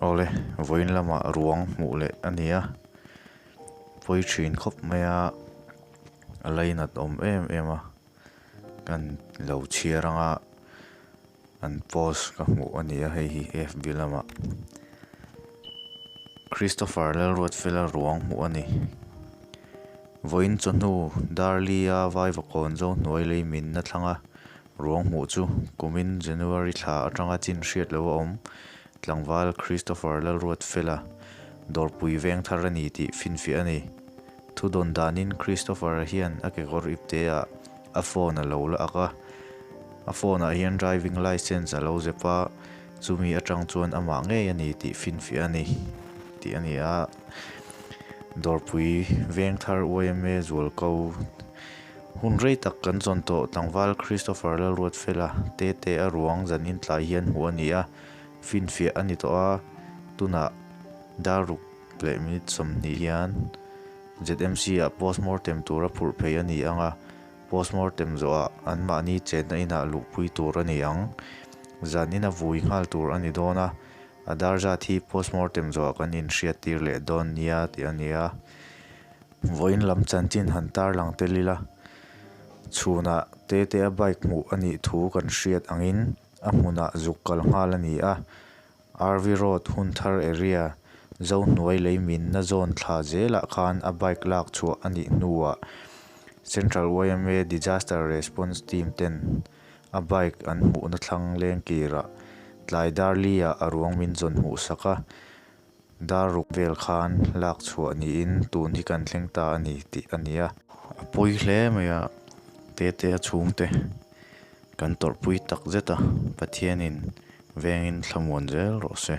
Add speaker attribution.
Speaker 1: Awle, vawiin lamah ruang hmuh leh a ni a, pawi thin khawp mai a, a lainat awm em em a, kan lo chhiar anga an post ka hmuh a ni a hei hi fb lamah Christopher Lalruatfela ruang hmuh a ni. Vawiin chawhnu Darli-a Vaivakawn zo hnuai lei minna thlang a Ruang hmuh chu kumin January thla atanga chin hriat lo a awm. Tlangval Christopher Lalruatfela dawrpui veng thar a ni tih finfiah a ni. Thu dawn danin Christopher-a hian a kekawr ipte-ah a phone a lo la ak a, a phone-ah hian driving licence a lo zep a, chumi atang chuan amah ngei a ni tih finfiah a ni tih a ni a. Dawrpui veng thar yma zualko. Hun rei tak kan zawn tawh tlangval Christopher Lalruatfela tete a ruang zanin tlai hian hmuh a ni a, finfiah a ni tawh a, tunah dar ruk leh minute 20 hian ZMC ah postmortem tura phurh phei a ni ang a, postmortem zawhah anmahni chenna inah luhpui tur a ni ang. Zanin a vui nghal tur a ni dawn a, a dar zat hi postmortem zawhah kan inhriattir leh dawn nia tih a ni a. Vawiin lam chanchin han tarlang tel ila, chhunah Tetea bike hmuh a nih thu kan hriat angin a hmunah zuk kal nghal a ni a. RV Road Hunthar area Zohnuai lei minna zawn thla zelah khan a bike lak chhuah a nih hnuah Central yma Disaster Response Team ten a bike an hmuhna thlang lengkirah tlai darli-ah a ruang min zawn hmuhsak a. Dar ruk vel khan lak chhuah niin tun hi kan thleng ta a ni tih a ni a. A pawi hle mai a, tete a chhungte kan tawrhpui tak zet a, Pathianin vengin thlamuan zel rawh se.